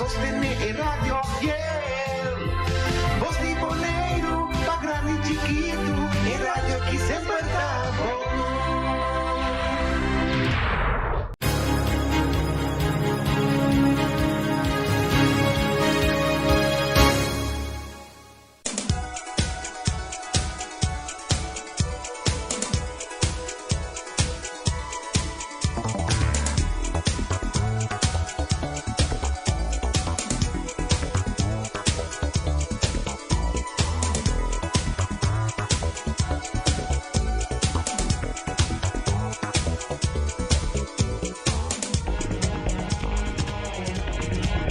Sostené e radio fiel. Bos di Boneiru, pa grandi i chikitu, e radio aki semper ta bon.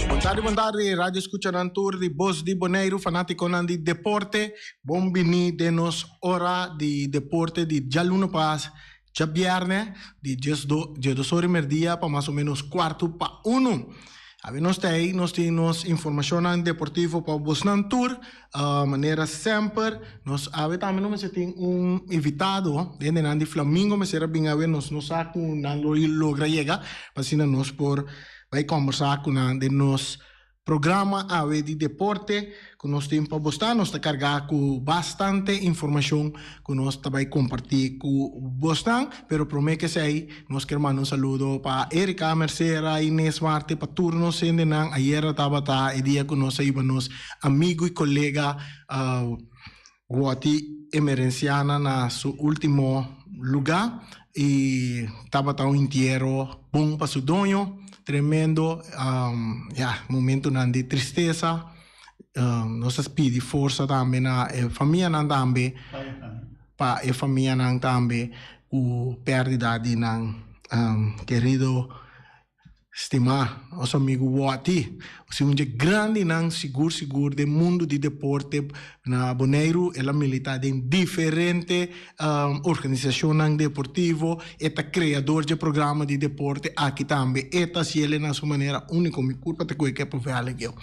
Bon tardi, bon tardi, radio escuchanan tur di Bos di Boneiru, fanaticonan di deporte. Bon bini den nos ora di deporte di djaluna pa djabièrnè di diesdos ora i merdia pa mas o menos kuartu pa unu. Awe nos ta ei, nos tin nos informashonnan deportivo pa bosnan tur. Manera semper nos awe tambe no mester tin un invitado, hendenan di Flamingo mester a bin awe, nos no sa ku nan lo logra yega pa asina nos por bai kòmbersá ku nan den nos Programa awe di deporte ku nos tin pa bo sta, nos ta kargá ku bastante informashon ku nos ta bai kompartí ku bosnan. Pero promé ke esei nos kier manda un saludo pa Erika Mercera, Inés Marte, pa tur nos hendenan. Ayera tabata e dia ku nos a hiba nos amigu i kolega Wòti Emerenciana na su último lugá i tabata un intiero bon pa su doño, tremendo, ya, momentunan di tristesa. Nos a pidi forsa tambe na e famianan tambe, pa e famianan tambe ku pèrdida di nan kerido. Stimá nos amigu Watty, si un dje grandinan sigur sigur den mundu di deporte na Boneiru. El a militá den diferente organisashonnan deportivo, e ta kreador dje programa di deporte aki tambe. E ta hasiel na su manera úniko, mi kurpa ta kohe ke provèlek yo.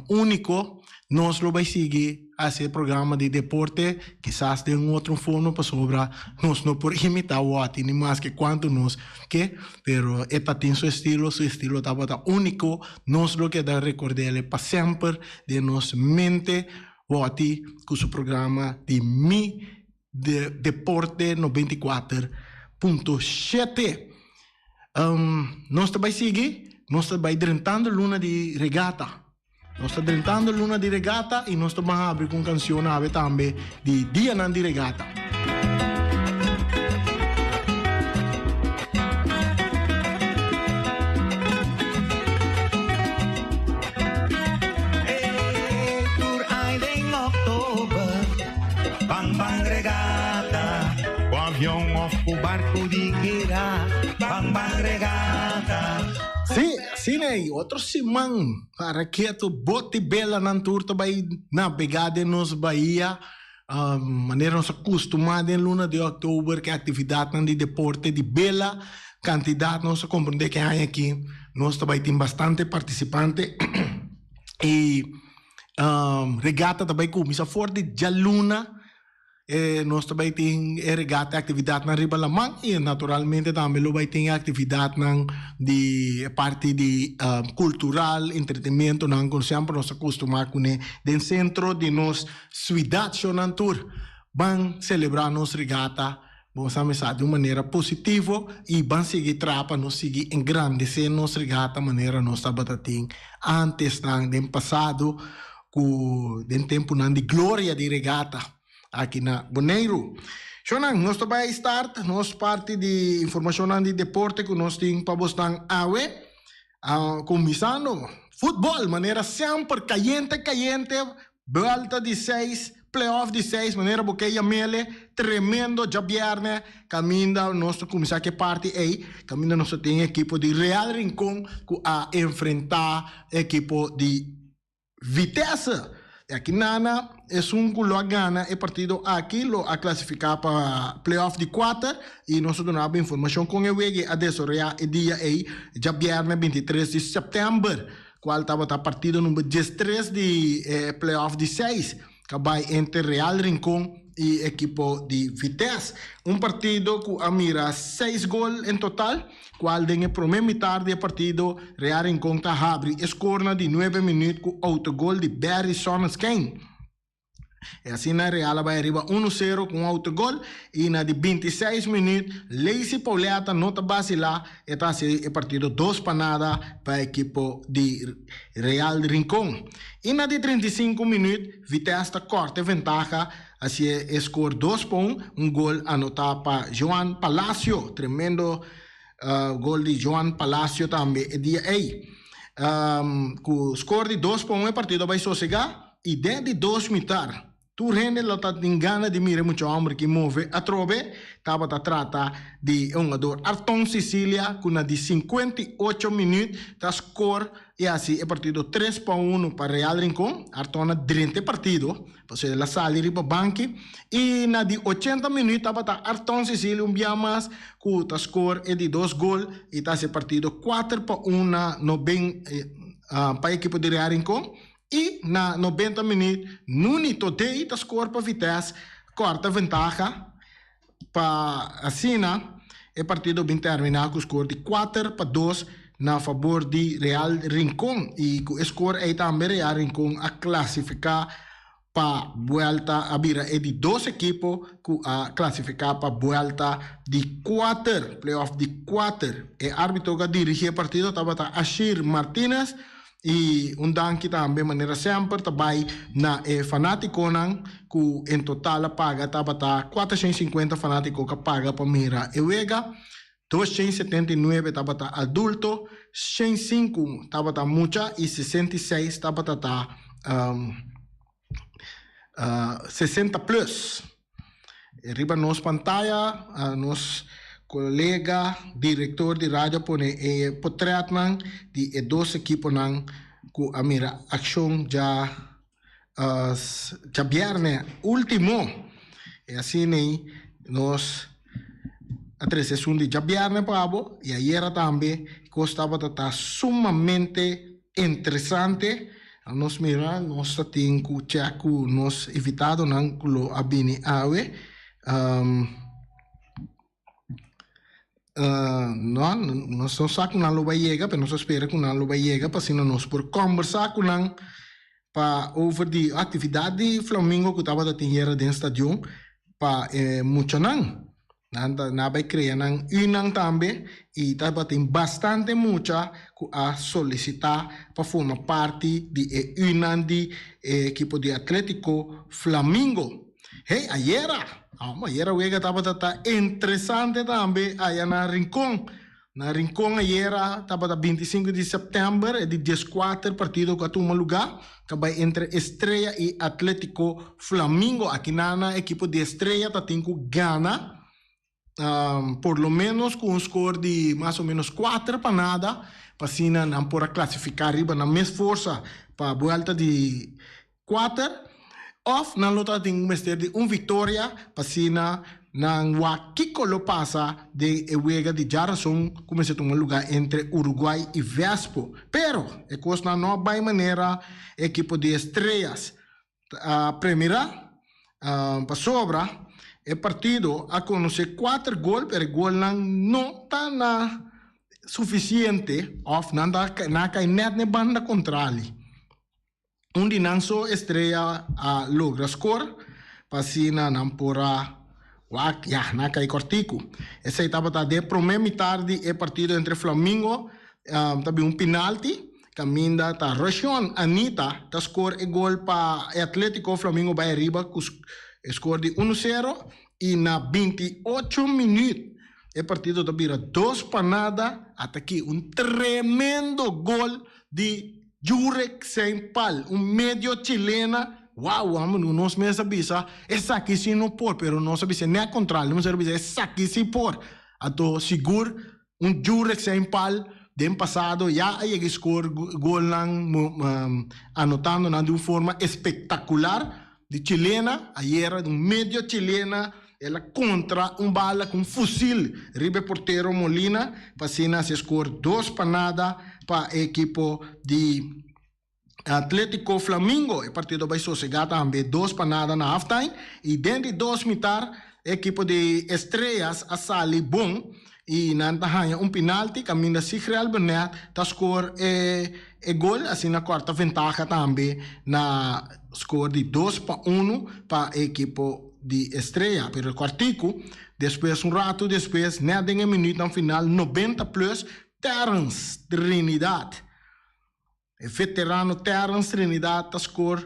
Úniko. Nos lo bai sigui hasi e programa di deporte, kisas den un otro forma pasobra nos no por imita Watty ni maske cuanto nos ke, pero e ta tin su estilo, su estilo tabata unico, nos lo keda recordele pa semper den nos mente Watty cu su programa di Mi Deporte 94.7. Nos ta bai sigui, nos ta bai drentando luna di regata. Nos ta drentando luna di regata y nos ta ban habri cu un cancion awe tambe di dianan di regata. Tur ai den oktober, ban ban regata, cu avion of cu barco di guera, ban ban regata. Sí. Asina ei, otro siman paraketo bote belanan tur ta bai nabegá den nos bahia, manera nos a kustumá den luna di òktober ku e aktividatnan di deporte di bela. Kantidat nos a komprendé ku e aña aki nos ta bai tin bastante partisipante i regata ta bai kuminsá for di djaluna. E nos ta bai tin e regata e actividadnan riba laman y naturalmente tambe lo bai tin e actividadnan di e parti di cultural, entretenimentonan cu semper nos ta costuma cune den centro di nos ciudad shownan tur ban celebra nos regata bo sa mesa di un manera positivo y ban sigui traha pa nos sigui engrandece nos regata manera nos tabata tin antesnan den pasado cu den temponan di gloria di regata aki na Boneiru. Shownan, nos ta bay start nos parti di informacionnan di deporte cu nos tin pa bosnan awe. Cuminsando futbol, manera semper cayente cayente, buelta di seis, playoff di seis, manera bo ke yamele, tremendo djabierne caminda nos ta cuminsa cu e parti ey, caminda nos ta tin ekipo di Real Rincon cu a enfrenta ekipo di Vitesse. E aki nana esun ku lo a gana e partido aki lo a klasifiká pa playoff di kuater i nos a duna bo informashon kon e wega a desaroyá e dia ei djabièrnè 23 di sèptèmber kual tabata partido number 13 di e playoff di seis ka bai entre Real Rincon. y ekipo di Vitesse. Un partido cu a mira seis gol en total, cual den e prome mitar di e partido Real Rincon ta habri e score na di nuebe minuut cu autogol di Barry Sonnenschijn. E asina Real a bai ariba uno sero cu un autogol y na di bintiseis minuut Lacey Pauletta no ta basila e ta haci e partido dos pa nada pa ekipo di Real Rincon. Y na di 35 minuut Vitesse ta corta e ventaha haci e score dos pa un, un gol anota pa Joan Palacio, tremendo gol di Joan Palacio tambe e dia ey. Cu score di dos pa un e partido a bai sosega. I den di dos mitar, tur hende lo ta tin gana di mira e mucha homber ki move atrobe. Tabata trata di e hungador Arton Cicilia ku na di 58 minuut ta skor i hasi e partido tres pa uno pa Real Rincon. Arton a drenta e partido, pasobra el a sali riba banki. I na di 80 minuut tabata Arton Cicilia un bia mas ku ta skor e di dos gol i ta hasi e partido kuater pa un na noben pa ekipo di Real Rincon. I na 90 minuut Nuni Todei ta score pa Vitesse corta ventaha pa asina e partido bin termina cu score di 4-2 na fabor di Real Rincon y cu e score ey tambe Real Rincon a clasifica pa buelta a bira e di dos ekipo cu a clasifica pa buelta di kuater, playoff di kuater. E arbitro cu a dirigi e partido tabata Ashir Martinez. Y un danki tambe manera semper ta bay na e fanaticonan cu en total a paga tabata 450 fanatico cu a paga pa mira e wega, 279 tabata adulto, 105 tabata mucha y 66 tabata ta 60 plus. Riba nos pantaya nos colega director di radio a pone e potretnan di e dos ekiponan cu a mira accion dja djabierne ultimo. E asina ei nos a trece esun di djabierne pa bo y ayera tambe cos tabata ta sumamente interesante. Nos mira nos ta tin cu check cu nos invitadonan cu lo a bini awe. No, nos no sa cu nan lo bay yega, pero nos ta spera cu nan lo bay yega pa asina nos por combersa cu nan pa over di actividad di Flamingo cu tabata tin yera den stadion pa e muchanan. Nan ta nan a bai krea nan unan tambe i tabatin bastante mucha ku a solisitá pa forma parti di e unan di e ekipo di Atlétiko Flamingo. Hey, ayera! Amo, ayera wega tabata ta interesante tambe aya na Rincon. Na Rincon ayera tabata 25 di sèptèmber e di dieskuater partido ku a tuma lugá ta bai entre Estrella i Atlétiko Flamingo. Aki nan nan ekipo di Estrella ta tin ku gana por lo ménos ku un skor di mas o ménos kuater pa nada pa asina nan por a klasifiká riba nan mes forsa pa buèlta di Kuater, òf nan lo ta tin mester di un viktoria pa asina nan wak kiko lo pasa den e wega di djarason ku mester tuma lugá entre Uruguay i Vespo. Pero, e kosnan no a bai manera e ekipo di Estrellas a premirá, pasobra e partido a konosé kuater gol, pero e golnan no ta na sufisiente òf nan ta nan a kai nèt na e banda kontrali. Un di nan so Estrella a logra skor pa asina nan por a wak, ya, nan a kai kòrtiku. Esei tabata den e promé mitar di e partido entre Flamingo, ta bin un pinalti kaminda ta Roshion Anita ta skor e gol pa e Atletico. Flamingo bai ariba ku e skor di uno sero i na 28 minüt e partido ta bira dos pa nada. Ata aki un tremendo gol di Jurek Saint Paul, un medio chilena, wow, amo nos mes a bisa esaki si no por, pero nos a bisa ne contrario, nos a bisa esaki si por. Anto sigur un Jurek Saint Paul den pasado ya a yega score golnan anotando nan di un forma espectacular di chilena, ayera un medio chilena el a contra un bala cu un fusil riba e portero Molina pa asina haci score 2-0 pa e ekipo di. Atletico Flamingo. E partido a bai sosegá tambe 2-0 na halftime i den di dos mitar e ekipo di Estrellas a sali bon i nan ta haña un pinalti kaminda Sigrel Bernet ta skor e e gol asina kòrta ventaha tambe na skor di 2-1 pa e ekipo di Estrella. Pero kòrtiku despues un ratu despues nèt den e minütnan final 90 plus Terrence Trinidad. E veterano Terrence Trinidad ta skor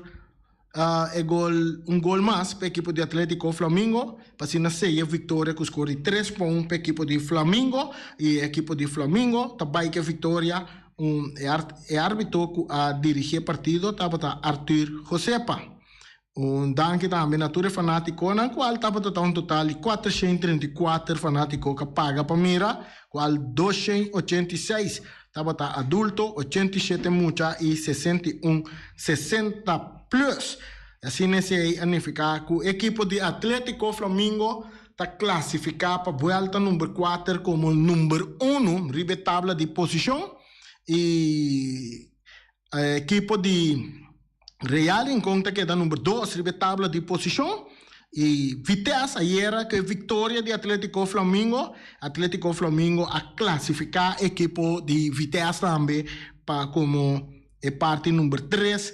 e gol un gol mas pa ekipo di Atletico Flamingo pa asina seya viktoria ku skor di 3-1 pa ekipo di Flamingo i e ekipo di Flamingo ta bai ku e viktoria. Un e arbitro ku a dirigi e partido tabata Arthur Josepa. Un danki tambe na tur e fanatikonan kual tabata ta un total di 434 fanatiko ku a paga pa mira, kual 286 tabata adulto, 87 mucha i 61 60 plus. Asina esei a nifiká ku ekipo di Atletico Flamingo ta klasifiká pa buèlta number kuater komo number unu riba e tabla di posishon i ekipo di Real Rincon ta keda number dos riba e tabla di posishon i Vitesse ayera ku e viktoria di Atletico Flamingo, Atletico Flamingo a klasifiká ekipo di Vitesse tambe pa komo e parti number tres.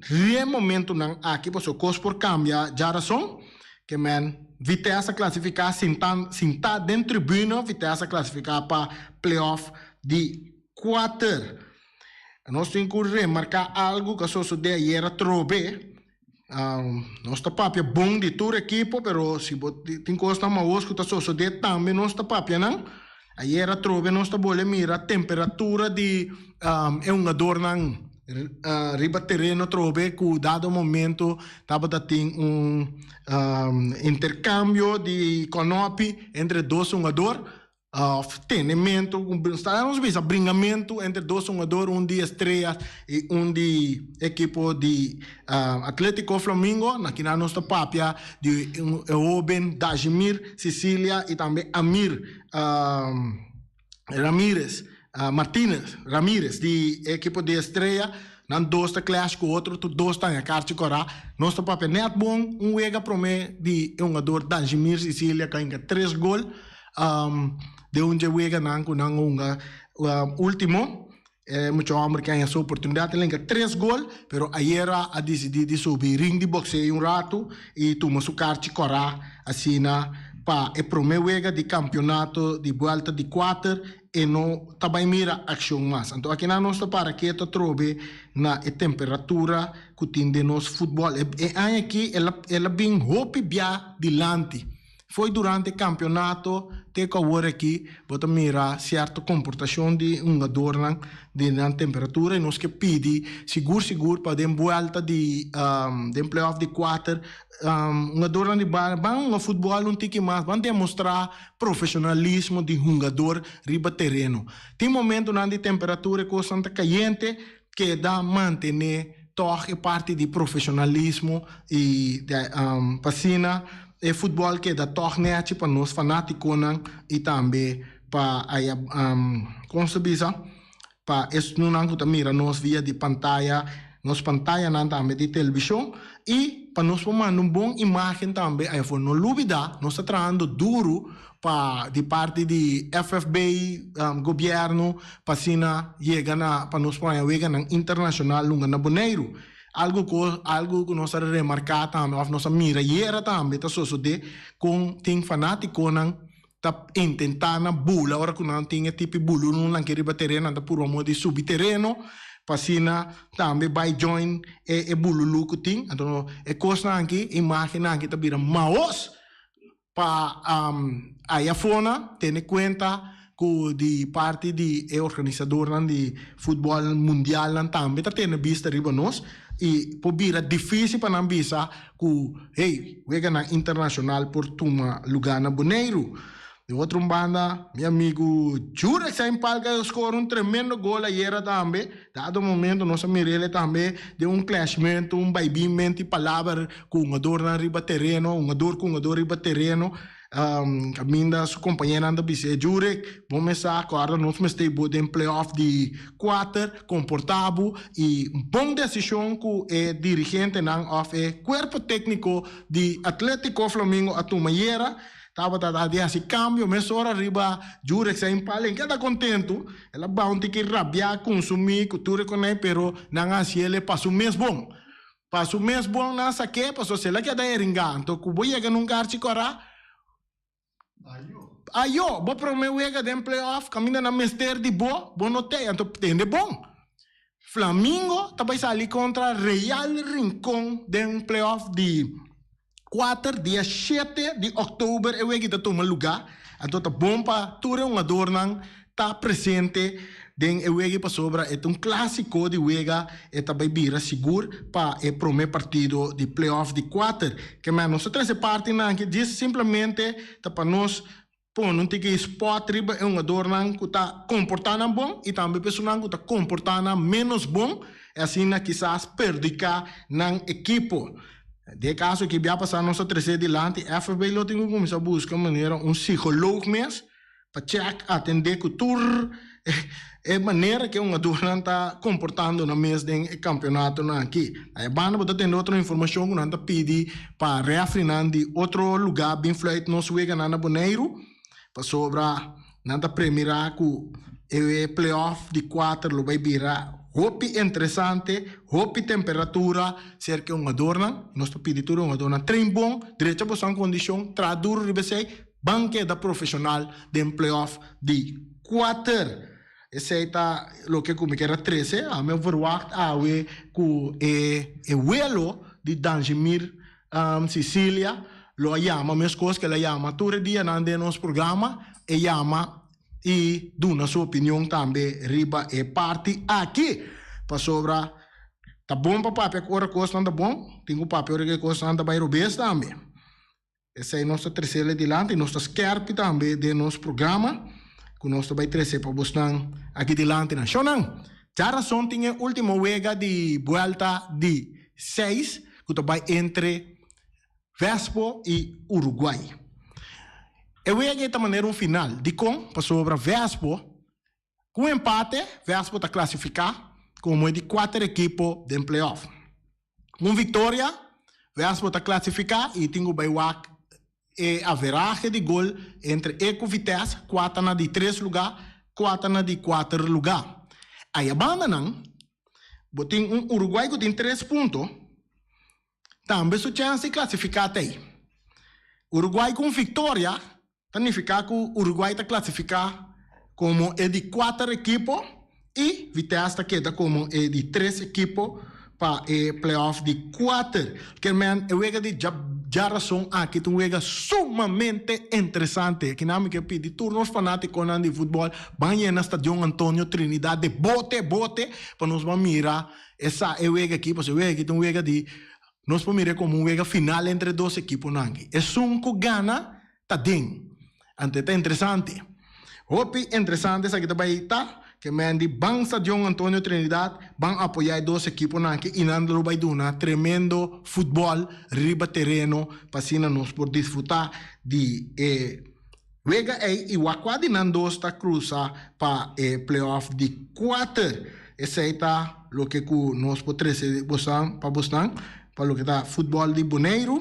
Riba e momentunan aki pasobra kos por kambia djarason ke men Vitesse a klasifiká sintá den tribuna, Vitesse a klasifiká pa playoff di kuater. Nos tin ku remarká algu ku a sosodé ayer atrobe. Nos ta papia bon di tur ekipo, pero si bo tin kosnan maos ku ta sosodé tambe nos ta papia nan. Ayer atrobe nos ta bole mira temperatura di e hungadornan riba tereno atrobe ku dado momento tabata tin un interkambio di kònòpi entre dos hungador. Of tenementu, nos bisa bringamentu entre dos hungador, un di Estrellas i un di ekipo di Atletico Flamingo. Na kina nos ta papia di e hoben Dajimir Cicilia i tambe Amir Ramirez, Martinez Ramirez di ekipo di Estrella. Nan dos ta clash ku otro, tur dos ta haña karchi kòrá. Nos ta papia nèt bon un wega promé di e hungador Dajimir Cicilia ku a hinka tres gol. Den un dje weganan ku nan hunga ultimo, e mucha hòmber ke haña su oportunidat el hinka tres gol, pero ayera a disidí di subi ring di bokseo un ratu i tuma su karchi kòrá asina pa e promé wega di kampionato di buèlta di kuater e no ta bai mira akshon mas. Anto akinan nos ta para ketu atrobe na e temperatura ku tin den nos futbòl. E aña aki el a bin hopi bia dilanti. Foi durante campeonato te cu awor aki bo ta mira cierto comportacion di hungadornan di nan temperatura y nos ke pidi sigur sigur pa den buelta di den playoff di cuater hungadornan di ban hunga futbol un tiki mas ban demostra profesionalismo di hungador riba tereno. Tin momentonan di temperatura e cosnan ta cayente keda mantene tog e parti di profesionalismo y pa asina e futbol keda tog nechi pa nos fanaticonan y tambe pa aya con se bisa pa esnunan cu ta mira nos via di pantaya, nos pantayanan tambe di television y pa nos por manda un bon imagen tambe ayafo. No lubida nos ta trahando duro pa di parti di FFB, gobierno pa asina yega na pa nos por haña weganan internacional lunga na Boneiru. Algo ku algo ku nos a remarká tambe òf nos a mira yera tambe ta sosodé kon tin fanátikonan ta intentá na bula ora ku nan tin e tipo bulununnan aki riba tereno nan ta purba modo di subi tereno pa asina tambe bai join e e bululu ku tin. Anto e kosnan aki e imágennan aki ta bira maos. Pa aya fona tene kuenta ku di parti di e organisadornan di futbòl mundialnan tambe ta tene bista riba nos i por bira difísil pa nan bisa ku hey, weganan internashonal por tuma lugá na Boneiru. Di otro un banda mi amigu Jurek Sainpalka a skor un tremendo gol ayera tambe. Dado momento nos a mir'el tambe den un clashmento, un baibinment di palabra ku hungadornan riba tereno, hungador ku hungador riba tereno. Kaminda su kompañeronan ta bis'é, Jurek, bo mester kòrda nos mester bo den playoff di kuater, komportá bo i un bon desishon ku e dirigentenan òf e kuerpo tékniko di Atlétiko Flamingo a tuma ayera tabata ta di hasi kambio mesora riba Jurek Sein Palenque a ta kontentu, el a baha un tiki rabiá kunsumí ku tur e konei pero nan a hasiel e pa su mes bon. Pa su mes bon nan sak'é, pasobra si el a keda heringá, anto ku bo yega na un karchi kòrá, ayó, bo promé wega den play-off kaminda nan mester di bo, bo no t'ei, anto tende bon. Flamingo ta bai sali kontra Real Rincon den play-off di kuater, dia shete di òktober e wega ta tuma lugá, anto ta bon pa tur e hungadornan ta presente den e wega pasobra e ta un klásiko di wega, e ta bai bira sigur pa e promé partido di play-off di kuater. Ke men nos ta trese partinan aki djis simplemente ta pa nos pone un tiki spòt riba e hungadornan ku ta komportá nan bon i tambe pa esunnan ku ta komportá nan ménos bon i asina kisas perhudiká nan ekipo. Den e kaso aki bia pasá nos a tres'é dilanti FFB lo tin ku kuminsá buska manera un psikoloog mes pa chèk atendé ku tur e manera ku e hungadornan ta komportando nan mes den e kampionatonan aki. Na e banda bo ta tende otro informashon ku nan ta pidi pa rèfrinan di otro lugá bin fluit nos weganan na Boneiru pasobra nan ta premirá ku e play-off di kuater lo bai bira hopi interesante, hopi temperatura serka e hungadornan. Nos ta pidi tur e hungadornan train bon, drecha boso nan kondishon, traha duru riba esei, ban keda profeshonal den play-off di kuater. Esei ta loke ku mi kier a trese. Ami a verwagt awe ku e e welo di Danjimir Cicilia lo a yama meskos ku el a yama tur e dianan den nos programa. E yama i duna su opinion tambe riba e parti aki. Pasobra ta bon pa papia ora kosnan ta bon, tin ku papia ora ku e kosnan ta bai robes tambe. Esei nos ta tresele dilanti, nos ta skerpi tambe den nos programa ku nos ta bai trese pa bosnan aki dilanti nan. Shownan, djarason tin e ultimo wega di buelta di seis ku ta bai entre Vespo i Uruguay. E wega ei ta manera un final. Dikon? Pasobra Vespo ku un empate, Vespo ta klasifiká komo e di kuater ekipo den play-off. Ku un viktoria, Vespo ta klasifiká i tin ku bai wak e averahe di gol entre e ku Vitesse, kua ta na di tres lugá, kua ta na di kuater lugá. Ayabandanan, bo tin un Uruguay ku tin tres punto. Tambe su chèns di klasifiká ta ei. Uruguay ku un viktoria ta nifiká ku Uruguay ta klasifiká komo e di kuater ekipo i Vitesse ta keda komo e di tres ekipo pa e play-off di kuater. Kermen e wega di djarason aki ta un wega sumamente interesante. Kinan mi ke pidi tur nos fanátikonan di futbòl ban yena Stadion Antonio Trinidad de bote bote pa nos ban mira E sa e wega aki, pasobra e wega aki ta un wega di, nos por mir'é komo un wega final entre e dos ekiponan aki. Esun ku gana ta den. Anto e ta interesante. Hopi interesante esaki ta bai ta, ke men di ban Stadion Antonio Trinidad ban apoyá e dos ekiponan aki i nan lo bai duna tremendo futbòl riba tereno pa asina nos por disfrutá di e Wega ei i wak kua di nan dos ta krusa pa e playoff di kuater. Esei ta loke ku nos por trese bosan pa bosnan pa loke ta futbòl di Boneiru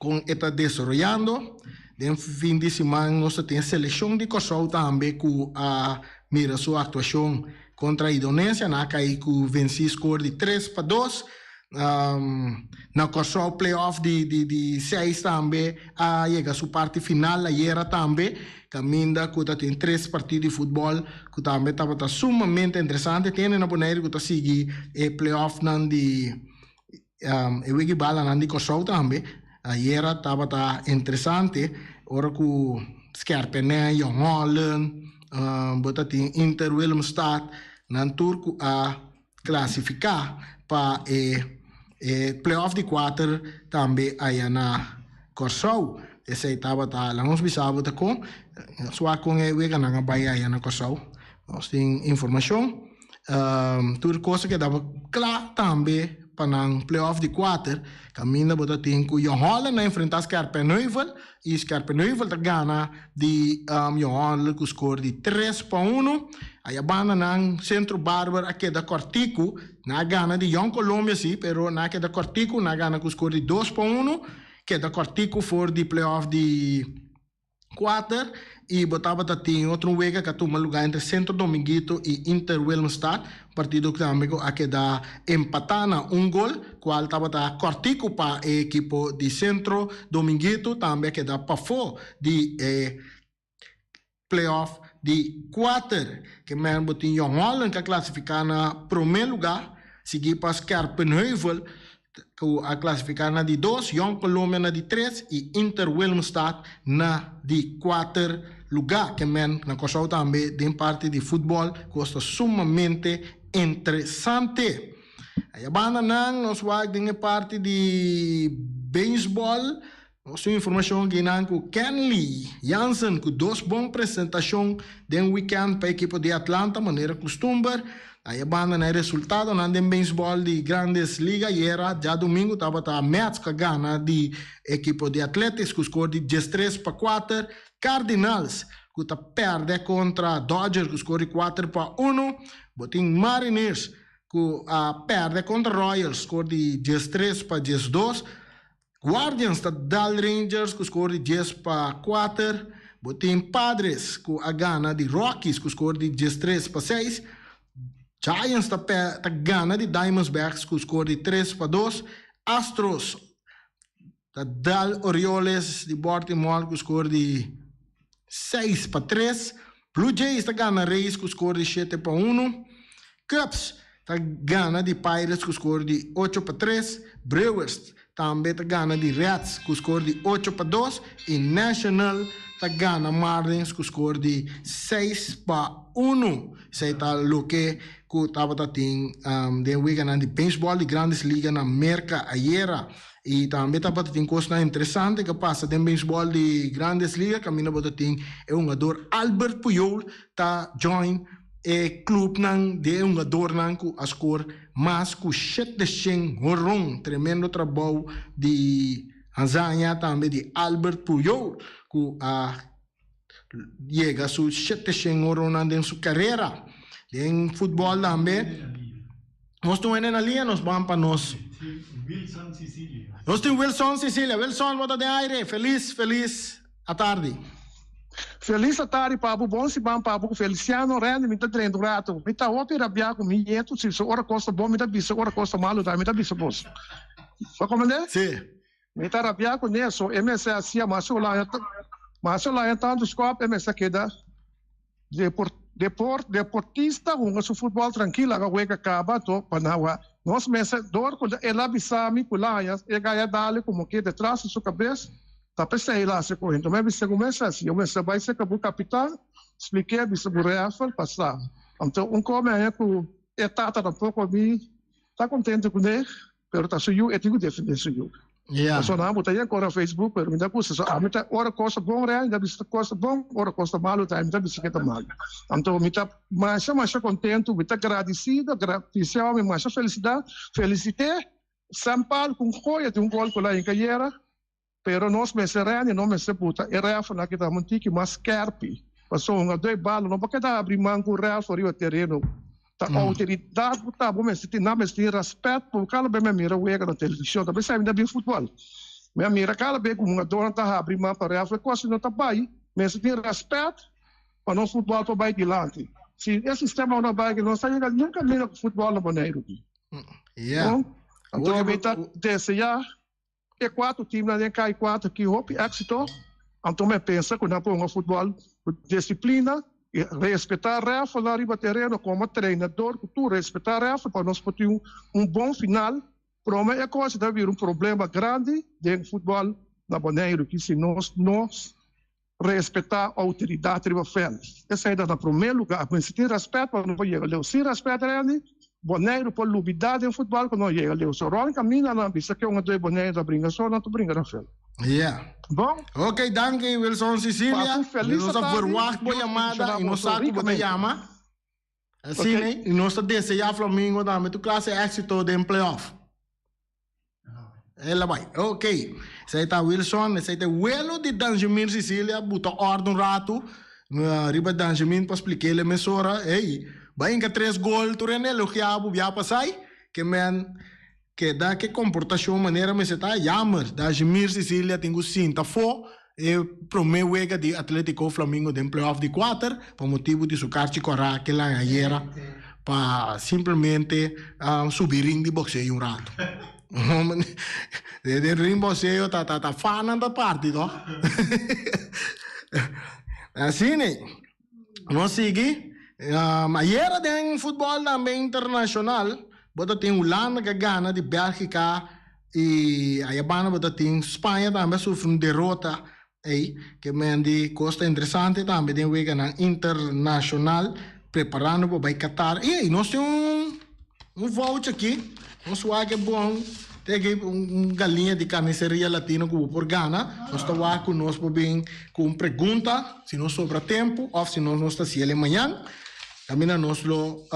kon e ta desaroyando. Den fin di siman nos ta tin selekshon di Kòrsou tambe ku a mira su aktuashon kontra Indonesia. Nan a kai ku vensí skor di 3-2. Na Kòrsou play-off di seis tambe a yega su parti final ayera tambe, kaminda ku ta tin tres partido di futbòl ku tambe tabata sumamente interesante. Tene na Boneiru ku ta sigui e play-offnan di e wega balanan di Kòrsou tambe. Ayera tabata interesante ora ku Skerpenè, Jong Holland, bo ta tin Inter Willemstad, nan tur ku a Klasifiká pa e e playoff di kuater tambe aya na Kòrsou. Esei tabata laga nos bisa bo ta kon sua kon e weganan a bai aya na Kòrsou. Nos tin informashon. Tur kos a keda kla tambe. pa nan playoff di kuater, kaminda bo ta tin ku Jong Holland a enfrentá Scherpenheuvel i Scherpenheuvel ta gana di Jong Holland ku skor di 3-1. Aya banda nan Centro Barber a keda kòrtiku, nan a gana di Jong Colombia si, pero nan a keda kòrtiku, nan a gana ku skor di 2-1, keda kòrtiku for di playoff di Kuater i bo tabata tin otro un wega ku a tuma lugá entre Centro Dominguito i Inter Willemstad, un partido ku tambe ku a keda empatá na un gol, kual tabata kòrtiku pa e ekipo di Centro Dominguito, tambe a keda pafó di e play-off di kuater. Ke men bo tin Jong Holland ku a klasifiká na promé lugá, sigui pa Scherpenheuvel ku a klasifiká na di dos, Jong Colombia na di tres i Inter Willemstad na di kuater lugá. Ke men na Kòrsou tambe den parti di futbòl kos ta sumamente interesante. Aya banda nan nos wak den e parti di beisbòl. Nos tin informashon kinan ku Kenley Jansen ku dos bon presentashon den wikènt pa ekipo di Atlanta manera kustumber. Aya banda na e resultadonan den beisbòl di Grandes Liga ayera djadumingu tabata Mets ku a gana di ekipo di Athletics ku skor di 13-4, Cardinals ku ta pèrdè kontra Dodgers ku skor di 4-1, bo tin Mariners ku a pèrdè kontra Royals skor di 13-12. Guardians ta dal Rangers ku skor di 10-4. Bo tin Padres ku a gana di Rockies ku skor di 13-6. Giants ta ta gana di Diamondbacks ku skor di 3-2. Astros ta dal Orioles di Baltimore ku skor di 6-3. Blue Jays ta gana Rays ku skor di 7-1. Cubs ta gana di Pirates ku skor di 8-3. Brewers tambe ta gana di Reds ku skor di 8-2 i National ta gana Marlins ku skor di 6-1. Esei ta loke ku tabata tin den weganan di beisbòl di Grandes Liga na Merka ayera. I tambe tabata tin kosnan interesante ku a pasa den beisbòl di Grandes Liga kaminda bo ta tin e hungador Albert Puyol ta join e clubnan di e hungadornan cu a score mas cu 700 horon. Tremendo trabou di hazaña tambe di Albert Puyol cu a yega su 700 horonnan den su carera. Den futbol tambe nos tin un hende na liña, nos ban pa nos. Wilson Cecilia. Nos tin Wilson Cecilia. Wilson, bo ta den aire. Feliz, feliz atardi. Felis atardi pa bo, bon siman pa bo ku Feliciano Randy mi ta drenta un rato mi ta hopi rabia ku mi nietu si so ora kos ta bon mi ta bisa ora kos ta malu tambe mi ta bisa bos bo komprende? Si. Mi ta rabia ku ne so e mester hacia mas olaña mas olaña tantu skòp e mester keda depor depor deportista hunga su futbòl trankil laga wega kaba anto pa nan nos mester dor ku el a bisa mi ku laña e gaya dale komo ke detras di su kabes. Ta p'esei el a hasi ku hende. Mi a bisa ku mester hasi. Yo mester bai serka bo kapitan, splik'é, bisa bo rèfer pa sa. Anto un kòm mi haña ku e tata tampoko mi ta kontento kuné, pero ta su yu, e tin ku defendé su yu. Pasobra nan bo ta yen kore na Facebook, pero mi ta gusta. So ami ta ora kos ta bon rèn, mi ta bisa kos ta bon, ora kos ta malu tambe mi ta bisa ke ta malu. Anto mi ta masha masha kontento, mi ta gradisido, gradisiao mi masha felisidat, felisité San Paul ku un joya di un gol ku la hinka yera. Pero nos mester reni, no mester buta e rèfnan aki ta un tiki mas skèrpi, pasobra hungadó e bala no por keda habri man ku rèf riba tereno. Ta outoridat ku ta, bo mester tin, nan mester tin rèspèt, pasobra kada bes mi a mira wega na televishon, ta bes mi ta bin futbòl, mi a mira kada bes ku hungadónan ta habri man pa rèf, e kos no ta bai, mester tin rèspèt pa nos futbòl por bai dilanti. Si e sistema no bai, nos ta yega nunka mira ku futbòl na Boneiru. Anto mi ta deseá. E kuater timnan den kai kuater ki hopi éksito, anto mi a pensa ku nan por hunga futbòl ku disiplina i respetá rèfelnan riba tereno komo treinador ku tur respetá rèfel pa nos por tin un bon final. Prome e kos ta bira un problema grandi den futbòl na Boneiru ki si nos no respetá outoridat riba vèlt. Esei ta na promé lugá. Mester tin rèspèt pa no por yega leu. Sin rèspèt Randy, Boneiru por lubidá den futbòl ku no yega leu. So rònt kaminda nan bisa ke un a doi Boneiru ta bringa so nan ta bringa na vèlt. Yeah. Bon. Ok, danki Wilson Cecilia. Papu felis Nos a atardi. verwacht bo Dios yamada bendishoná i nos boso sa ku bo ta rikamente. yama. Asina, Ok. i nos ta deseá Flamingo tambe tur klase éksito den playoff. El a bai. Ok. Esei ta Wilson, esei ta e welo di Danjemir Cicilia, buta orde un ratu riba Danjemir pa splik'el mesora, ey, bai hinka tres gol, tur hende elogia bo bia pasai, ke men keda ke komportashon manera mester ta, jammer, Danjemir Cicilia tin ku sinta afó e prome wega di Atletico Flamingo den playoff di kuater pa motibu di su karchi kòrá ke laña ayera pa simplemente subi ring di bokseo un ratu. Den ring bokseo ta ta fannan ta parti to. Asina ei. Nos sigui. Ayera den futbòl tambe internashonal bo ta tin Hulanda ke gana di Bèlgika i aya banda bo ta tin Spaña tambe a sufri un derota ei ke men di kos ta interesante tambe den weganan internashonal preparando pa bai Qatar. I ei nos tin un Un voucher aki, nos wak e bon, te aki un galiña di Carniceria Latino ku bo por gana. Nos ta wak ku nos por bin ku un pregunta, si nos sobra tempu òf si nos nos ta hasiel e mañan. Kaminda nos lo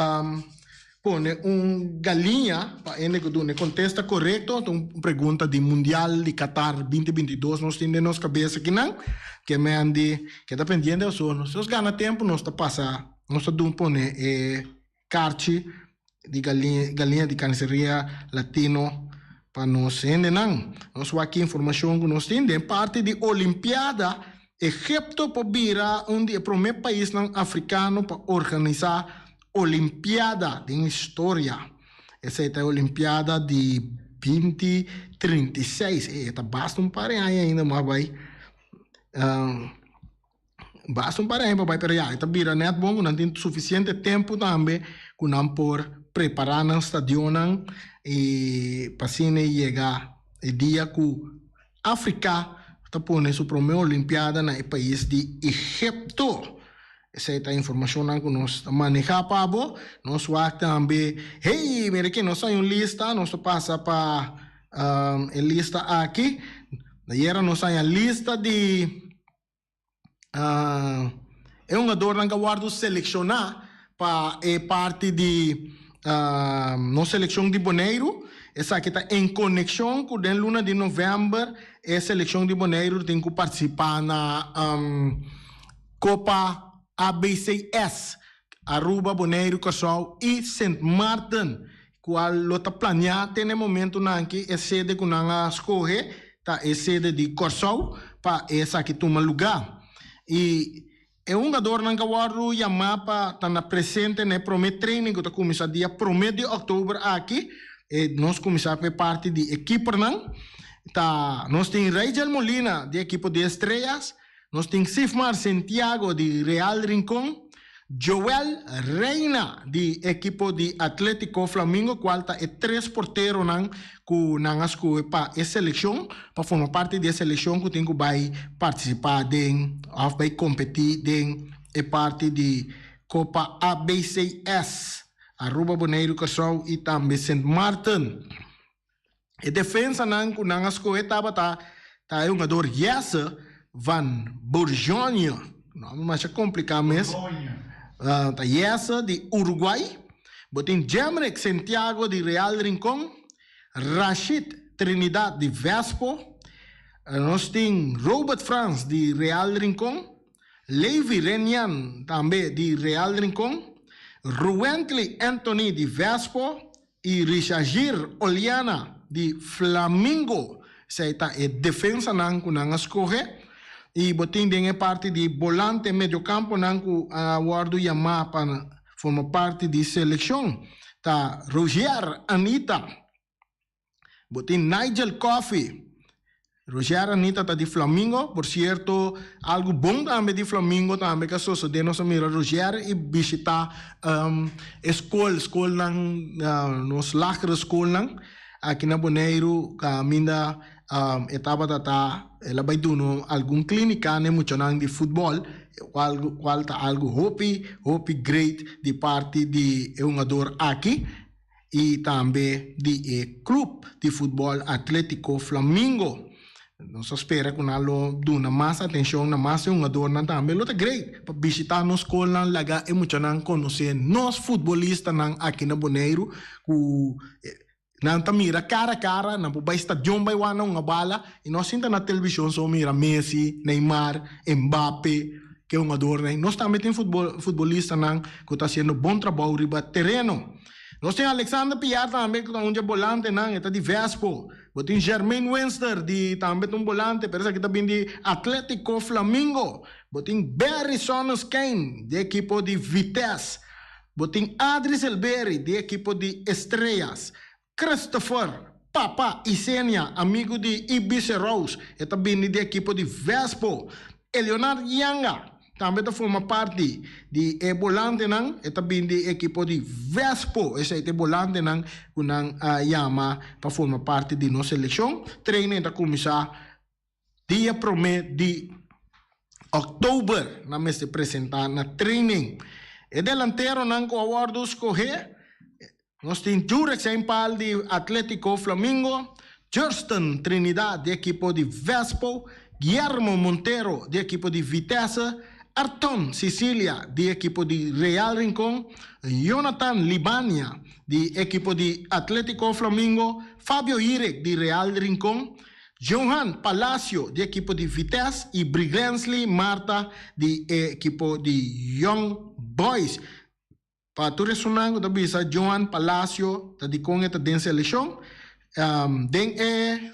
pone un galiña pa hende ku duna e kontesta korekto. Ta un pregunta di Mundial di Qatar 2022 nos tin den nos kabes akinan. Ke men di keda pendiente pasobra si nos gana tempu nos ta pasa, nos ta dun pone e. Karchi di galiña di Carniceria Latino pa nos hendenan. Nos wak ki informashon ku nos tin. Den parti di Olimpiada, Egipto por bira un di e promé paisnan afrikano pa organisá Olimpiada den historia. Esei ta e Olimpiada di 2036. E ta basta un par di aña ainda mas bai. Basta un par aña pa bai pero ya e ta bira net bon ku nan tin sufisiente tempu tambe ku nan por prepará nan stadionnan i pa asina e yega e dia ku Afrika ta pone su promé olimpiada na e pais di Egipto. Esei ta informashonnan ku nos ta manehá pa bo. Nos wak tambe, hey, mira aki nos hay un lista, nos ta pasa pa e lista aki. Ayera nos haña lista di. E hungadornan ku a wòrdu selekshoná pa e parti di nos selekshon di Boneiru. Esaki ta en konekshon ku den luna di novèmber e selekshon di Boneiru tin ku partisipá na Kopa ABCS, Aruba, Boneiru, Kòrsou i Sint Maarten, kual lo ta planeá te na e momentunan aki e sede ku nan a skohe ta e sede di Kòrsou pa esaki tuma lugá. I e hungadornan ku a wòrdu yamá pa ta na presente na e promé training ku ta kuminsá dia promé di òktober aki, e nos kuminsá ku e parti di e kipernan, ta nos tin Rayjel Molina di ekipo di Estrellas, Nos tin Sifmar Sentiago di Real Rincon, Joel Reina di ekipo di Atletico Flamingo cual ta e tres porteronan cu nan a scohe pa e seleccion pa forma parti di e seleccion cu tin cu bay participa den of bay competi den e parti di Copa ABCS, Aruba, Boneiru, Curaçao y tambe Sint Maarten. E defensanan ku nan a skohe tabata ta e hungador Jesse van Bourgogne, nòmber masha kompliká mes, ta Jesse di Uruguay, bo tin Jemrick Santiago di Real Rincon, Rashid Trinidad di Vespo, nos tin Robert Frans di Real Rincon, Levi Renian tambe di Real Rincon, Ruwentley Anthony di Vespo I Richagir Oliana di Flamingo. Esei ta e defensanan ku nan a skohe. I bo tin den e parti di bolante mediocamponan ku a wòrdu yamá pa forma parti di selekshon ta Rogier Anita. Bo tin Nigel Coffey. Roger Anita ta di Flamingo. Por cierto, algo bon tambe di Flamingo tambe ke a sosode nos a mira Roger i bishita e skol, skolnan, nos lagere skolnan aki na Boneiru kaminda e tabata ta, el a bai duna algun klinika na e muchanan di futbòl, kual ta algo hopi, hopi great di parti di e hungador aki. i tambe di e club di futbol Atletico Flamingo. Nos ta spera ku nan lo duna mas atencion na mas e hungadornan tambe. Lo ta great pa bishita nos skolnan laga e muchanan konosé nos futbolistanan aki na Boneiru ku. Nan ta mira cara a cara, nan por bay stadion bay wak nan hunga bala y no sinta na television so mira Messi, Neymar, Mbappe, ke hungadornan. Nos tambe tin futbolistanan cu ta haciendo bon trabou riba tereno. Nos tin Alexander Piar tambe cu ta un dje bolantenan, e ta di Vespo. Bo tin Jermaine Winster di tambe ta un bolante, pero esaki ta bin di Atletico Flamingo. Bo tin Barry Sonnenschein di ekipo di Vitesse. Bo tin Adri Selbery di ekipo di Estrellas, Christopher, Papa, Isenia, amigu di Ibice Rose, e ta bini di ekipo di Vespo, Eleonard Yanga tambe ta forma parti di e bolantenan, e ta bini di ekipo di Vespo, esei ta e bolantenan ku nan a yama pa forma parti di nos selekshon. Training ta kuminsá Dia promé di òktober nan mester presentá na training. E delanteronan ku a wòrdu skohé, nos tin Jurek Seinpal di Atlético Flamingo, Jurston Trinidad di ekipo di Vespo, Guillermo Montero di ekipo di Vitesse, Arton Cicilia di ekipo di Real Rincon, Jonathan Libania di ekipo di Atlético Flamingo, Fabio Hirek di Real Rincon, Johan Palacio di ekipo di Vitesse y Briglensley Martha di e ekipo di Young Boys. Pa tur esunnan cu ta bisa Johan Palacio ta dicon e ta den seleccion, den e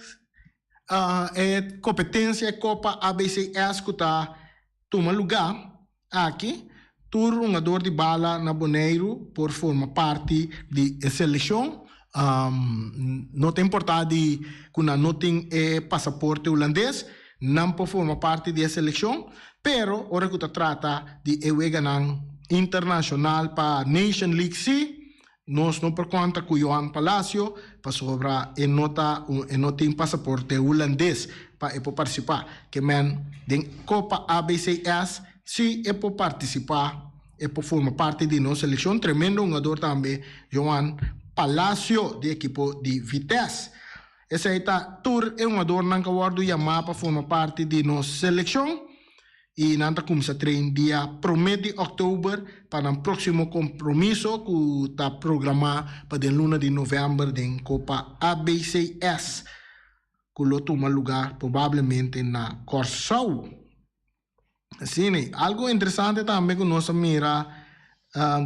e competencia e Copa ABCS cu ta tuma luga aki, tur hungador di bala na Boneiru por forma parti di e seleccion. No ta importa di cu nan no tin e pasaporte Hulandes, nan por forma parti di e seleccion, pero ora cu ta trata di e weganan internacional pa Nation League si, Nos no por konta ku Johan Palacio pasobra e no ta un e no tin pasaporte hulandes pa e por partisipá. Ke men den Kopa ABCS si e por partisipá, e por forma parti di nos selekshon. Tremendo hungador tambe Johan Palacio di ekipo di Vitesse. Esei ta tur e hungadornan ku a wòrdu yamá pa forma parti di nos selekshon. y nan ta cuminsa train dia prome di october pa nan proximo compromiso cu ta programa pa den luna di november den Copa ABCS cu lo tuma lugar probablemente na Corsou. Asina, algo interesante tambe cu nos a mira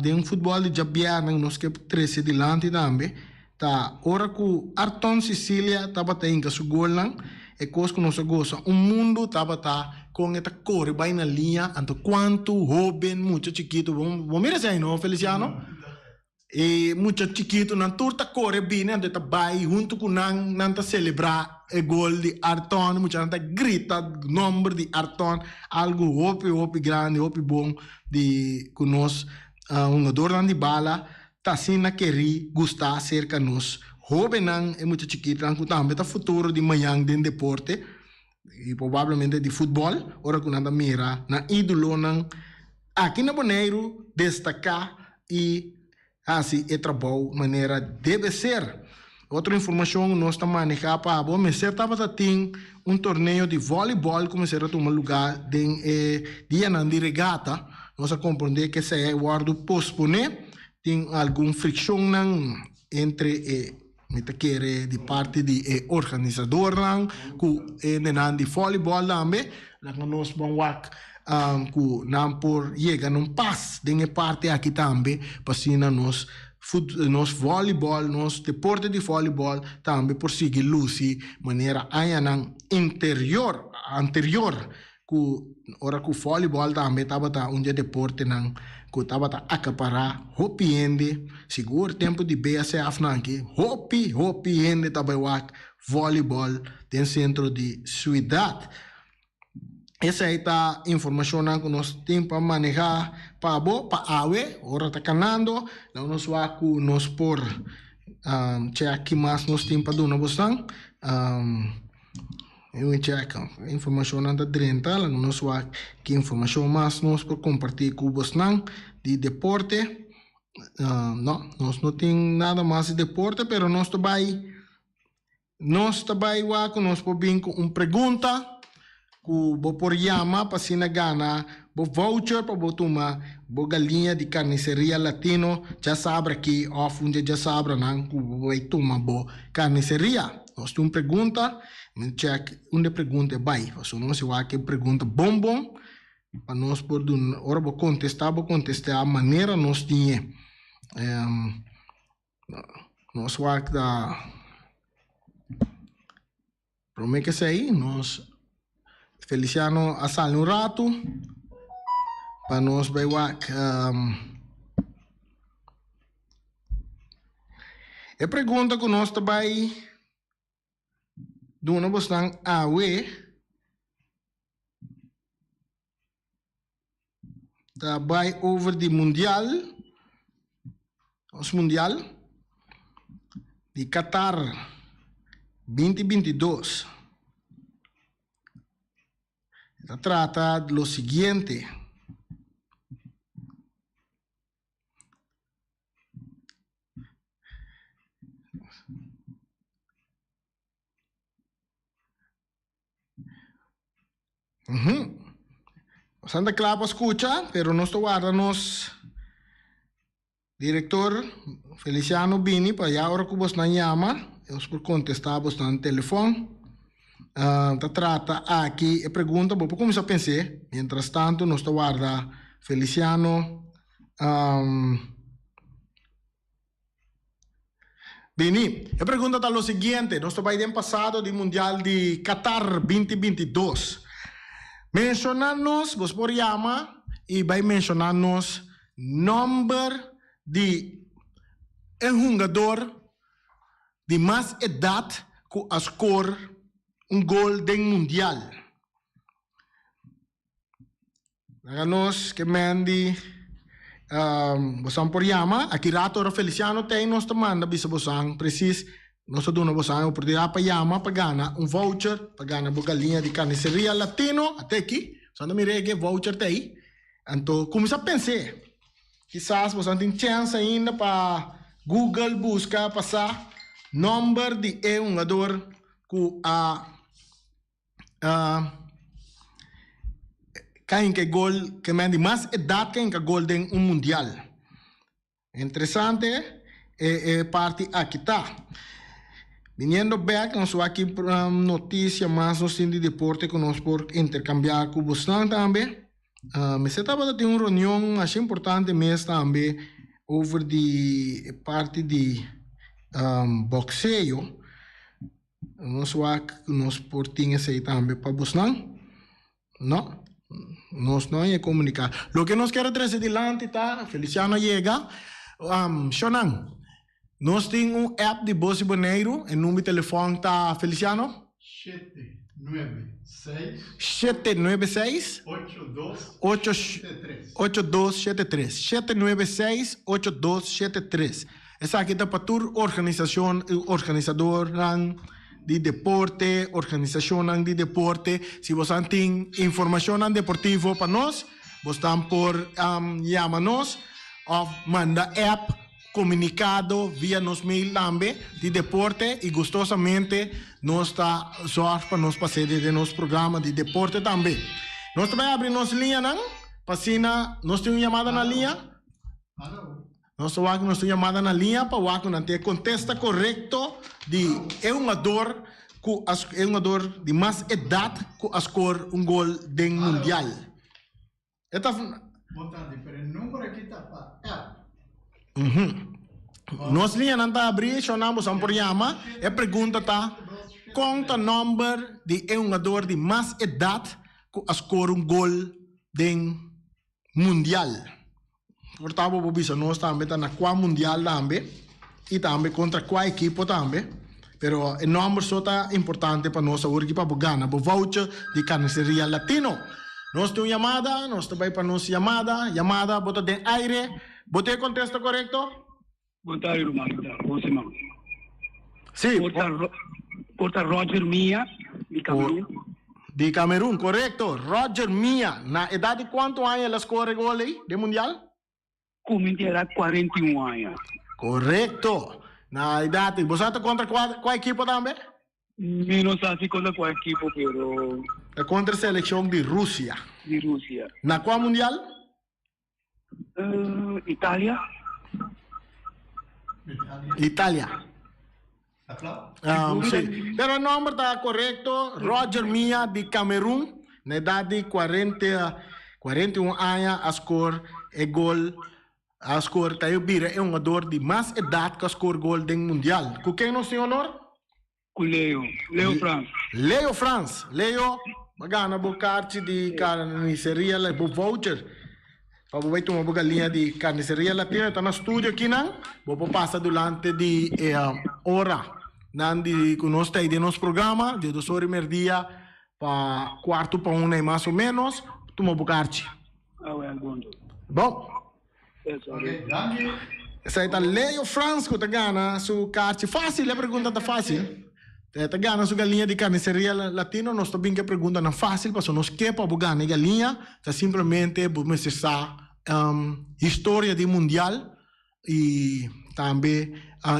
den futbol di djabièrnè cu nos ke trece dilanti tambe ta ora cu Arton Cicilia tabata hinca su golnan, e cos cu nos a gosa un mundo tabata con e ta core bay na liña, anto cuanto hoben mucha chikito, bo mira esey no Feliciano? E mucha chikitonan tur ta kore bini anto e ta bai huntu ku nan, nan ta selebrá e gol di Arton, e muchanan ta grita nomber di Arton, algu hopi hopi grandi, hopi bon di ku nos hungadornan di bala ta asina kerí gustá serka nos hóbennan, e mucha chikitonan ku tambe ta futuro di mañan den deporte i probablemente di futbòl, ora ku nan ta mira nan ídolonan aki na Boneiru destaká i hasi e trabou manera debe ser. Otro informashon nos ta maneha pa bo, mester tabata tin un torneo di volleyball ku mester a tuma lugá den e dianan di regata. Nos a komprondé ku esei a wòrdu posponé, tin algun frikshonnan entre e mi ta kere di parti di e organisadornan ku e hendenan di volleyball tambe. Laga nos bon wak ku nan por yega na un pas den e parti aki tambe pa asina nos nos volleyball, nos deporte di volleyball tambe por sigui lusi manera añanan interior anterior ku ora ku volleyball tambe tabata un di e deportenan ku tabata akapará hopi hende, sigur tempu di BSF nan aki hopi hopi hende ta bai wak volleyball den sentro di suidat. Esei ta informashonnan ku nos tin pa manehá pa bo pa awe ora ta kanando laga nos wak ku nos por chèk ki mas nos tin pa duna bosnan. Mi check informashonnan ta drenta laga nos wak ki informashon mas nos por kompartí ku bosnan di deporte. No, nos no tin nada mas di deporte pero nos ta bai nos ta bai wak ku nos por bin ku un pregunta ku bo por yama pa asina gana. bo voucher pa bo tuma bo galiña di Carniceria Latino djasabra aki of un dje djasabranan ku bo bai tuma bo carniceria. Nos tin un pregunta, mi check unda e pregunta e bai, pasobra nos mester wak e pregunta bon bon pa nos por duna, ora bo kontestá bo kontestá manera nos tin e. Nos wak ta prome ke esei nos Feliciano a sali un ratu pa nos bai wak e pregunta ku nos ta bai duna bosnan awe. Ta bai over di mundial, nos mundial di Qatar binti binti dos. Ta trata lo siguiente. Nos ta kla pa skucha, pero nos ta warda nos direktor Feliciano bini pa ya ora ku bosnan yama, nos por kontestá bosnan telefòn. Ta trata aki e pregunta, bo por kuminsá pens'é, mientras tanto nos ta warda Feliciano. Bini, e pregunta ta lo siguiente, nos ta bai den pasado di Mundial di Qatar binti binti dos. Menshona nos, bos por yama y bai menshona nos nomber di e hungador di mas edad cu a score un gol den Mundial. Laga nos ke Mandy bosan por yama. Aki rato ora Feliciano ta ei nos ta manda bisa bosan precies. Nos ta duna bosan e oportunidad pa yama pa gana un voucher pa gana bo galiña di Carniceria Latino. Ate aki. Bosan ta mira e voucher ta ei. Anto cuminsa pens'e. Kisas bosan tin chens ainda pa Google busca pa sa nomber di e hungador cu a. Ka hinka e gol ke men di mas edat ka hinka gol den un mundial. Interesante e e parti aki ta. Biniendo bek nos wak ki noticia mas nos tin di deporte ku nos por intercambia ku bosnan tambe. Mester tabata tin un reunion masha importante mes tambe over di e parti di boxeo. Nos wak ku nos por tin esei tambe pa bosnan? No, nos no a komuniká. Loke nos kier a trese dilanti ta, Feliciano a yega, Shonan, nos tin un app di Bos di Boneiru, e number di telefòn ta, Feliciano? Shete, nuebe, seis. Shete, nuebe, seis. Ocho, dos, shete, tres. Ocho, dos, shete, tres. Shete, nuebe, seis, ocho, dos, shete, tres. Esaki ta pa tur organisashon, organisadornan di deporte, organisashonnan di deporte. Si bosan tin informashonnan deportivo pa nos, bosnan por yama nos òf manda app, komunikado via nos mail tambe di deporte i gustosamente nos ta zòrg pa nos pas'é den nos programa di deporte tambe. Nos ta bai abri nos liñanan pa asina nos tin un yamada na liña. Nos ta wak nos tin yamada na liña pa wak ku nan tin e kontesta korekto di e hungador ku a e hungador di mas edat ku a skor un gol den mundial. E ta. Bo ta diferente number aki ta pa app. Nos liñanan ta abrí, shownan boso por yama. E pregunta ta, kon ta nòmber di e hungador di mas edat ku a skor un gol den mundial? Por ta bo por bisa nos tambe ta na kua mundial tambe y tambe kontra kua ekipo tambe. Pero e nomber so ta importante pa nos awor aki pa bo gana bo voucher di Carniceria Latino. Nos tin un yamada, nos ta bai pa nos yamada. Yamada, bo ta den aire. Bo tin e kontesta korekto? Bon tardi ruman, bon siman. Sí. Por ta, por ta Roger Milla di Cameroen. Di Cameroen, korekto. Roger Milla. Na edat di kuantu aña el a skor e gol ei den mundial? Ku mi tin edat 41 aña. Korekto. Na edat di. Bo sa ta kontra kua, kua ekipo tambe? Mi no sa si kontra kua ekipo, pero. Ta kontra selekshon di Rusia. Di Rusia. Na kua mundial? Italia. Italia. Um, sí. Pero e nomber ta korekto, Roger Milla di Camerun, na edat di 40, 41 aña a skor e gol, a skor, ta e bira e hungador di mas edat ku a skor gol den mundial. Ku ken nos tin honor? Ku Leo, Leo Frans. Leo Frans, Leo, bo a gana bo karchi di Carniceria La, bo voucher pa bo bai tuma bo galiña di Carniceria Latina. E ta na studio akinan. Bo por pasa durante di e ora nan di ku nos ta ei den nos programa, di dos ora i merdia pa kuartu pa una i mas o menos, tuma bo karchi. Awel, bon. Bon. Esei ta Leo Frans ku ta gana su karchi. Fásil, e pregunta ta fásil. E ta gana su galiña di Carniceria Latino. Nos ta bin ku e preguntanan fásil pasobra nos ke pa bo gana e galiña. Ta simplemente bo mester sa historia di mundial i tambe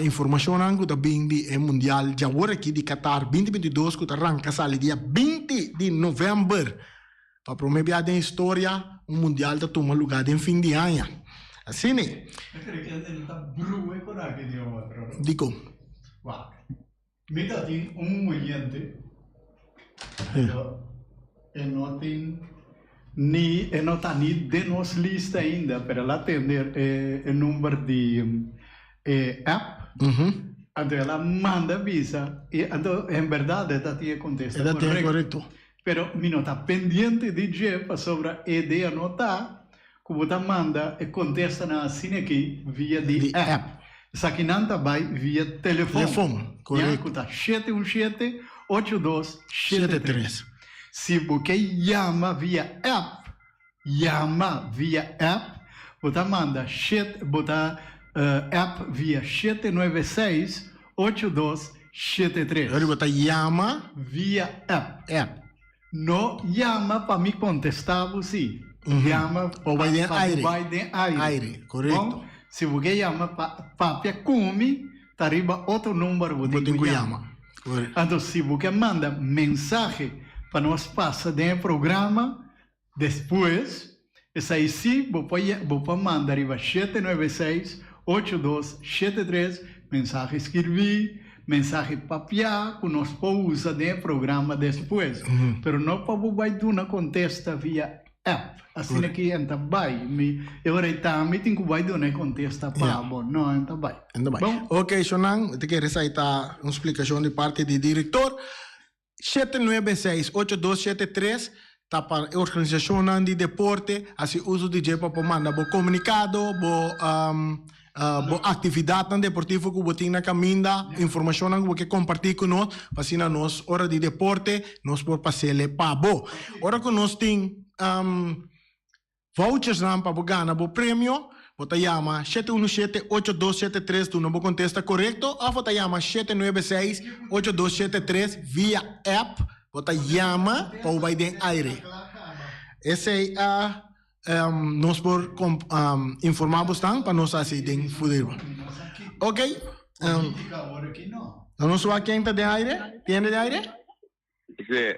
informashonnan ku ta bin di e mundial djawor aki di Qatar 2022 ku ta ranka sali dia 20 di novèmber. Pa promé bia den historia un mundial ta tuma lugá den fin di aña. Asina e. Mi cree que el ta brue con aki di otro. Dikon? Wak. Mi ta tin un oyente, pero e no tin ni e no ta ni den nos lista ainda, pero el a tende e number di e app. Anto el a manda bisa y anto en berdad e ta tin e contesta E ta tin e correcto. Pero mi no ta pendiente di dje pasobra e idea no ta ku bo ta manda e kontestanan asina aki via di app. Esakinan ta bai via telefon, ya, ku ta 717 8273. Si bo ke yama via app, yama via app, bo ta manda shet, bo ta app via 796 8273. Ora bo ta yama. Via app. App. No yama pa mi contesta bo si. Yama Pa bo bai den pa aire. bo bai den aire. Aire, korekto. Bon, si bo ke yama pa papia ku mi, ta riba otro number bo Bo tin tin ku ku yama. yama. Korekto. Anto si bo ke manda mensahe pa nos pasa den e programa, Despues, esei sí bo por bo por manda riba 796 8273 mensahe skirbí, mensahe papiá ku nos por usa den e programa despues. Pero no pa bo bai duna kontesta via app. Asina ki en ta bai. Mi e ora ei tambe tin ku bai duna e kontesta pa bo. No, en ta bai. En ta bai. Bon. Oke, shonnan, mi ta kere esei ta un splikashon di parti di direktor. 796 8273 ta pa e organisashonnan di deporte hasi uso di dje pa por manda bo komunikado, bo bo aktividatnan deportivo ku bo tin na kaminda, informashonnan ku bo ke kompartí ku nos, pa asina nos ora di deporte nos por pas'ele pa bo. Ora ku nos tin Vouchersnan pa bo gana bo premio, bo ta yama 717-8273 duna bo kontesta korekto òf bo ta yama 796-8273 via app, bo ta yama pa bo bai den aire. Esei a nos por informá bosnan pa nos hasi den futuro. Ok, nos wak ken ta den aire? Tin hende den aire? Sí,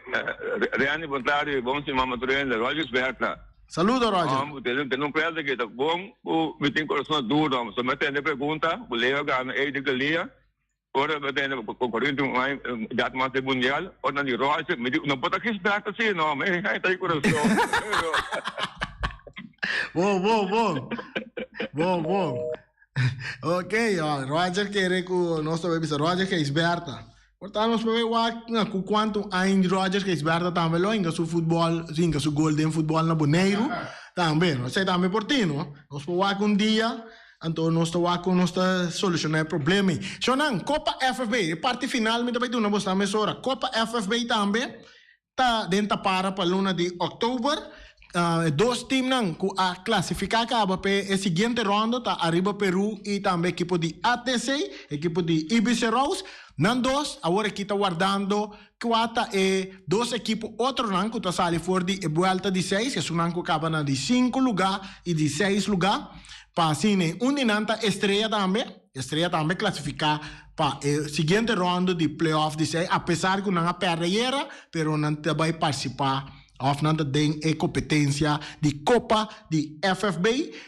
Rianny bon tardi, bon siman Maturenda, Roger Sberta. Saludo Roger. Hom, te te un presa que ta bon, ku mi tin corazón duro, hom. So me tende pregunta, ku Leo gana ei de Galia, ora me tende ku Corinto un aña dat mas de mundial, ora di Roger, mi di no por ta Gisberta si no, me ta e corazón. Bon, bon, bon. Bon, bon. Ok, Roger kere ku nos ta bai bisa Roger Gisberta. Por ta nos por wak na ku kuantu aña Roger Gisberta tambe lo hinka su futbòl, hinka su gol den futbòl na Boneiru tambe. Esei tambe por tin, no? Nos por wak un dia, anto nos ta wak kon nos ta solushoná e problema ei. Shownan, Kopa FFB, e parti final mi ta bai duna bosnan mesora. Kopa FFB tambe ta den tapara pa luna di òktober. E dos teamnan ku a klasifiká kaba pa e siguiente rondo ta Arriba Peru i tambe ekipo di ATC, ekipo di IBC Rose. Nan dos awor aki ta wardando kua ta e dos ekipo otronan ku ta sali for di e buelta di seis, esunnan ku kaba na di sinku lugá i di seis lugá. Pa asina un di nan ta Estrella tambe. Estrella tambe klasifiká pa e siguiente rondo di playoff di seis, apesar ku nan a pèrdè ayera, pero nan ta bai partisipá. Of nan ta den e competencia di Copa di FFB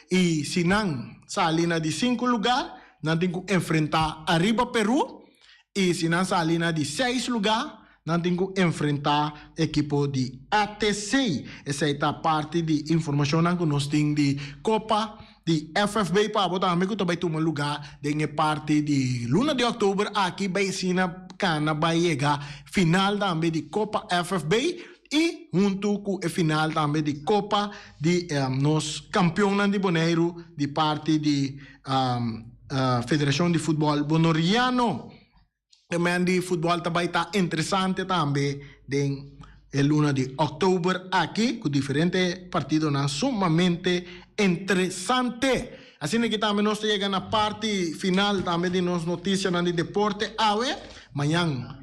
y si nan sali na di cinco lugar, nan tin cu enfrenta Arriba Peru y si nan sali na di seis lugar, nan tin cu enfrenta ekipo di ATC. Esey ta parti di informacionnan cu nos tin di Copa di FFB pa abo tambe cu ta bay tuma lugar den e parti di luna di october aki bay asina cana bay yega final tambe di Copa FFB. I huntu ku e final tambe di Kopa di nos kampionnan di Boneiru di parti di Federashon di Futbòl Bonoriano. E men di futbòl ta bai ta interesante tambe den e luna di òktober aki ku diferente partidonan sumamente interesante. Asina ki tambe nos ta yega na parti final tambe di nos notisianan di deporte awe. Mañan.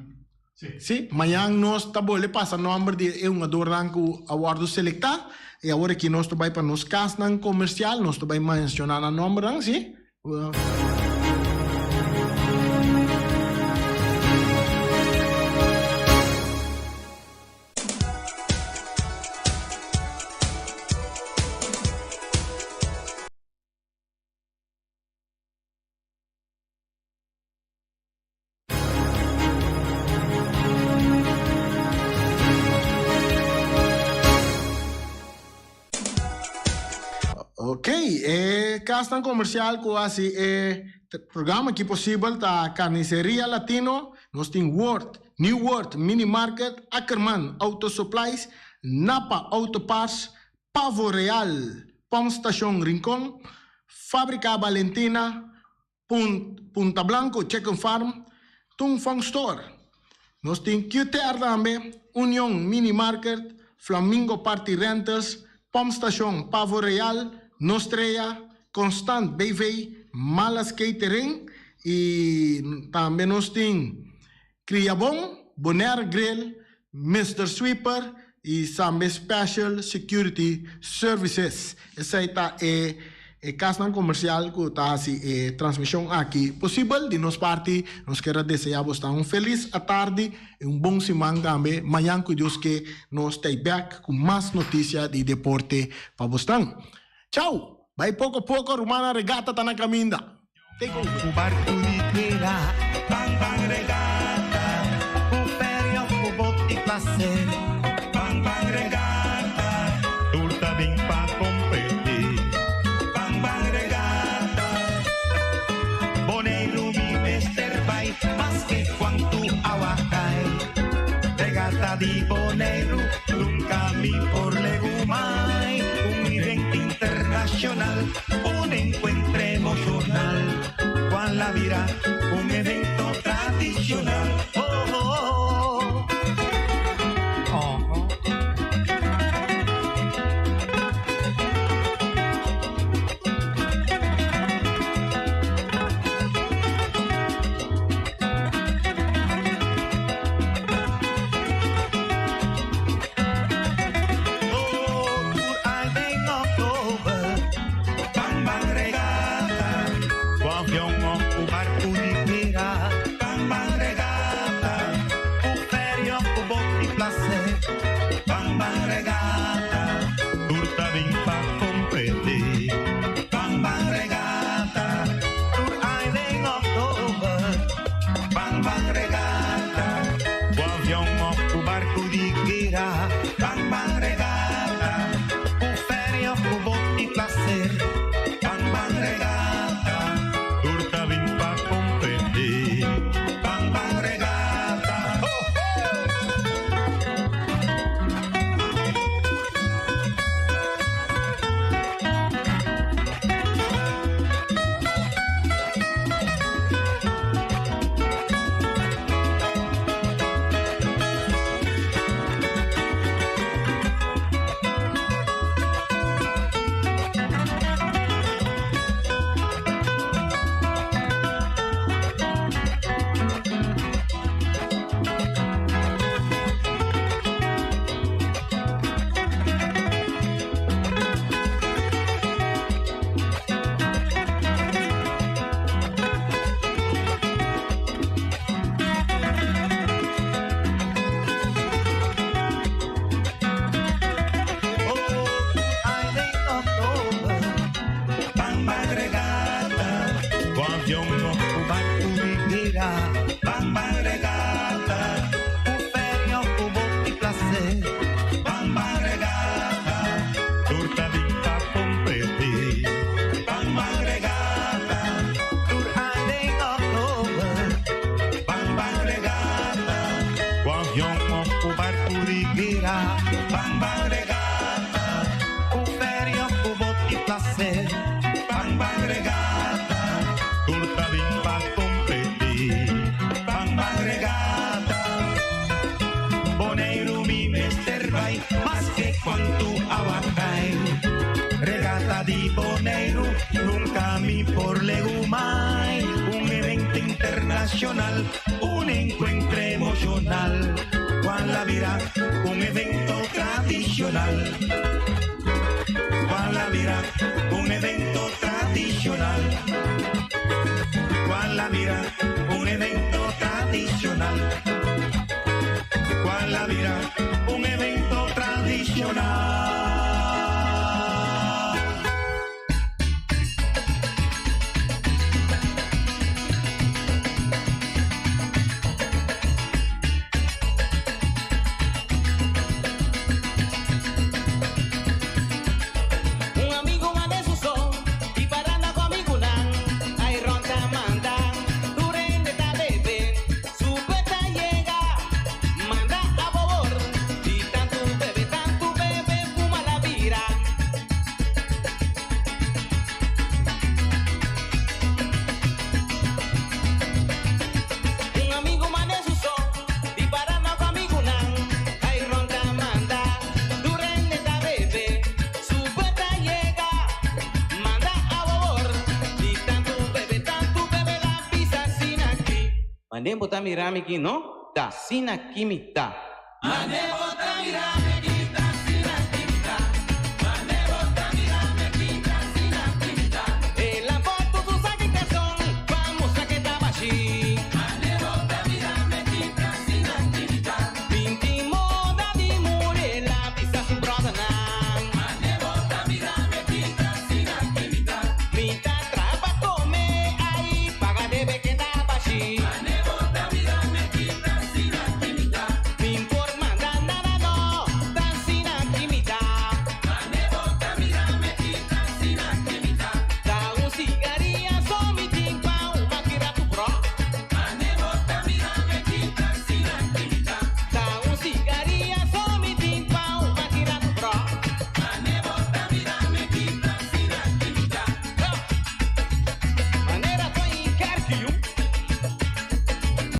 Sí, mañan nos ta bolbe pasa nomber di e hungadornan ku a wòrdu selektá i awor aki nos ta bai pa nos kasnan komersial, nos ta bai menshoná nan nombernan, sí. Ok, e kasnan komersial ku hasi e programa aki posibel ta Carniceria Latino, nos tin World, New World Mini Market, Ackerman Auto Supplies, Napa Auto Parts, Pavo Real, Pump Station Rincon, Fabrica Valentina, Punta Blanco Chicken Farm, Tung Fong Store. Nos tin QTR tambe, Union Mini Market, Flamingo Party Rentals, Pump Station Pavo Real, Nostrea, Constant BV, Malas Catering y tambe nos tin Criabon, Bonaire Grill, Mister Sweeper y Sambe Special Security Services. Esey ta e e casnan comercial cu ta haci e transmision aki posibel. Di nos parti nos kier a desea bo sta un feliz atardi y un bon siman tambe. Mañan cu Dios ke nos ta bek cu mas noticia di deporte pa bosnan. Chao! Bay poco poco rumannan regata ta na caminda. Take over. Ku barku di tera, ban ban regata, ku ferry of ku bot di placer, ban ban regata, tur ta bin pa kompetí, ban ban regata. Boneiru mi mester bai, maske kuantu awa kai, regata di Boneiru nunka mi por legumai, un evento internashonal. Un encuentro emocional, cual la vida, un evento tradicional. Oh, oh, oh. Oh, bira. Ban ban regata, ku ferry òf ku bot i plaser. Ban ban regata, tur ta bin pa kompetí. Ban ban regata, Boneiru mi mester bai, maske kuantu awa kai. Regata di Boneiru, nunka mi por legumai. Un evento internashonal, un enkuentro emoshonal. Kual a bira un evento tradishonal. Kual a bira un evento tradishonal. Kual a bira un evento tradishonal. Kual a bira un evento tradishonal. Un amigo manda su son y paranda cu amigunan. Ay ron ta manda, tur hende ta bebe. Su ta yega, manda abobor. Di tantu bebe, tantu bebe, fuma la bira. Un amigo manda su son y paranda cu amigunan. Ay ron ta manda, tur hende ta bebe. Su ta yega, manda abobor. Di tantu bebe, tantu bebe, la pisa sin aki. Mane bo ta mira mi aki, no? Ta, sin aki mi ta. Mane bo ta mira mi.